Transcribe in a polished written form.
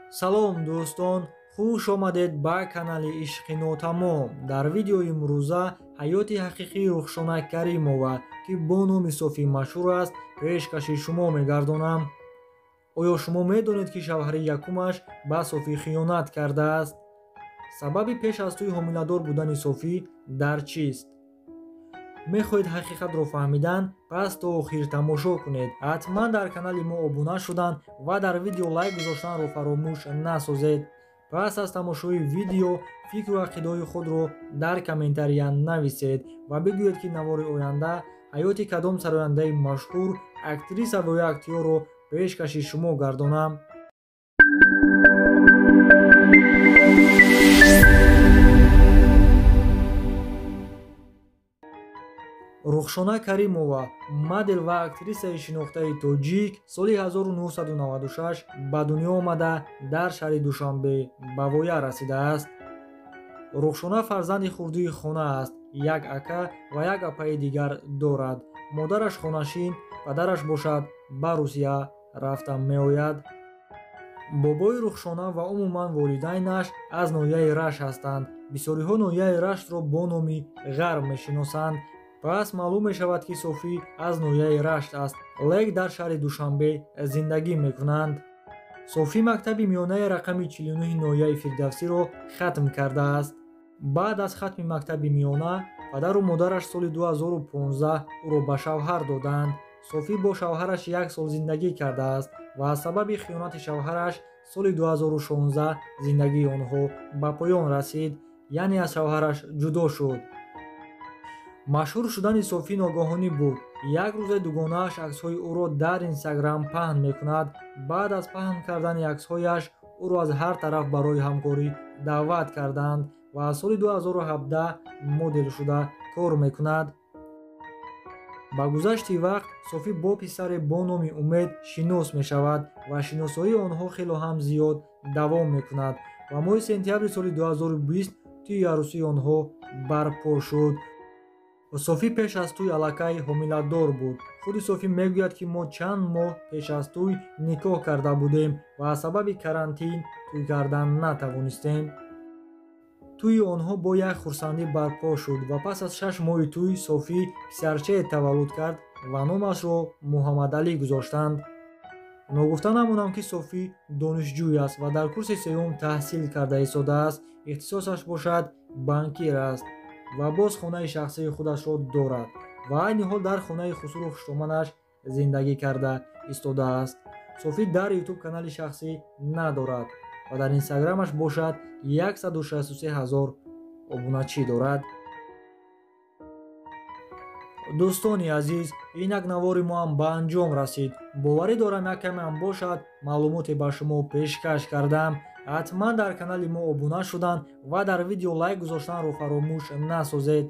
Салом дӯстон, хуш омадед ба канали Ишқи Нотамом. Дар видеои имрӯза ҳаёти ҳақиқии Рухшона Каримова, ки бо номи Софӣ машҳур аст, пешкаши шумо мегардонам. Оё шумо медонед, ки шавҳари якумаш ба Софӣ хиёнат кардааст? Сабаби пеш аз тӯй ҳомиладор будани Софӣ дар чист? Мехоҳед ҳақиқатро фаҳмидан? Пас то охир тамошо кунед. Ҳатман дар канали мо обуна шудан ва дар видео лайк гузоштанро фаромӯш насозед. Пас аз тамошои видео фикру ақидаҳои худро дар комментария нависед ва бигӯед, ки навори оянда ҳаёти кадом сарояндаи машҳур, актриса ва ё актёрро пешкаши шумо гардонам. Рухшона Каримова, модел ва актрисаи шинохтаи тоҷик, соли 1996 ба дунё омада, дар шаҳри Душанбе ба воя расидааст. Рухшона фарзанди хурдии хона аст, як ака ва як апаи дигар дорад. Модараш хонашин, падараш бошад ба Русия рафта меояд. Бобои Рухшона ва умуман волидайнаш аз ноҳияи Рашт ҳастанд. Бисёриҳо ноҳияи Раштро бо номи Ғарб мешиносанд. Пас маълум мешавад, ки Софӣ аз ноҳияи Рашт аст, лек дар шаҳри Душанбе зиндагӣ мекунанд. Софӣ мактаби миёнаи рақами 49 ноҳияи Фирдавсиро хатм кардааст. Баъд аз хатми мактаби миёна падару модараш соли 2015 ӯро ба шавҳар доданд. Софӣ бо шавҳараш як сол зиндагӣ кардааст ва аз сабаби хиёнати шавҳараш соли 2016 зиндагии онҳо ба поён расид, яъне аз шавҳараш ҷудо шуд. Машҳур шудани Софӣ ногаҳонӣ буд. Як рӯзе дугонааш аксҳои ӯро дар Инстаграм паҳн мекунад. Баъд аз паҳн кардани аксҳояш ӯро аз ҳар тараф барои ҳамкорӣ даъват карданд ва аз соли 2017 модел шуда кор мекунад. Ба гузашти вақт Софӣ бо писаре бо номи Умед шинос мешавад ва шиносоии онҳо хело ҳам зиёд давом мекунад ва моҳи сентябри соли 2020 тӯйи арӯсии онҳо барпо шуд. Софӣ пеш аз тӯй аллакай ҳомиладор буд. Худи Софӣ мегӯяд, ки мо чанд моҳ пеш аз тӯй никоҳ карда будем ва аз сабаби карантин тӯй кардан натавонистем. Тӯйи онҳо бо як хурсандӣ барпо шуд ва пас аз 6 моҳи тӯй Софӣ писарчае таваллуд кард ва номашро Муҳаммадалӣ гузоштанд. Ногуфта намонам, ки Софӣ донишҷӯй аст ва дар курси сеюм таҳсил карда истодааст. Ихтисосаш бошад банкир аст ва боз хонаи шахсии худашро дорад ва айни ҳол дар хонаи хусуру хуштоманаш зиндагӣ карда истодааст. Софӣ дар ютуб канали шахсӣ надорад ва дар инстаграмаш бошад 163 ҳазор обуначӣ дорад. Дӯстони азиз, инак навори мо ҳам ба анҷом расид. Боварӣ дорам, як камеам бошад маълумоте ба шумо пешкаш кардам. Ҳатман дар канали мо обуна шудан ва дар видео лайк гузоштанро фаромӯш насозед.